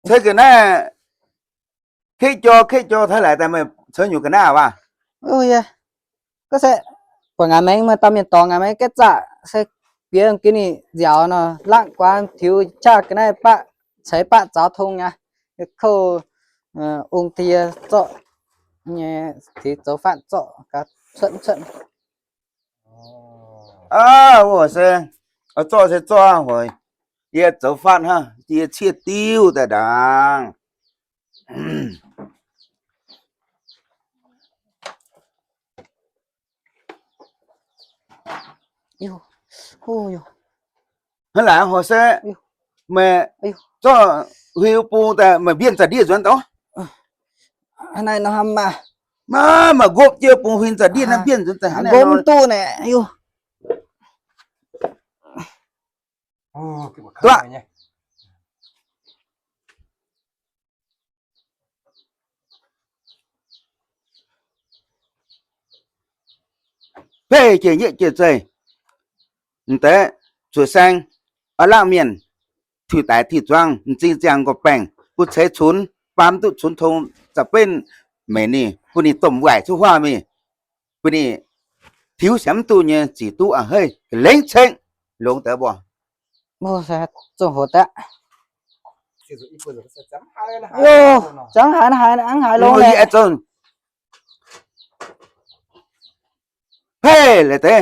Ceix ga'naaiv, keqv jor keqv jor taux laaix daaih meih ceix nyungc ga'naaiv waac? Gorngv se buatc ngaih maengx meih dauh mienh dorngx ngaih maengx gaeqv zaqc se bieqc ga'naaiv nziaaux nor, laangh guaax tiux qaqv ga'naaiv baqv, ceix baqv zaux tong nyei, kouv ong diex zorqv nyei, tiux zoux faatv zorqv gaax cuotv cuotv. Aav, se zorqv se zorqv, yie zoux faatv hnangv, yie ciev diuv daaih ndaangc. Hnangv laaic horc se meih zorqv huin bung daaih, meih mbienv za'ndiev nzuonx daaih. Maaih, maaih nqopv jienv bung huin za'ndiev naaiv mbienv nzuonx daaih. Nqopv duqv naaic. Duqv. Beiv jiex nyietv jiex zeih, m'deix zuoqc saeng, a'langh mienh, tiuv daic tiuv zuangx, m'zing ziangh nqox baengh, bun ceix cunx, baamz duqv cunx tong, za'benv meix ninh, bun ninh domh waaic cuqv huaav mingh, bun ninh tiux sienx mv duqv nyei zic duqv a'hneiv ga'lengh ceng longx deix mbuo. Hei, laaix deix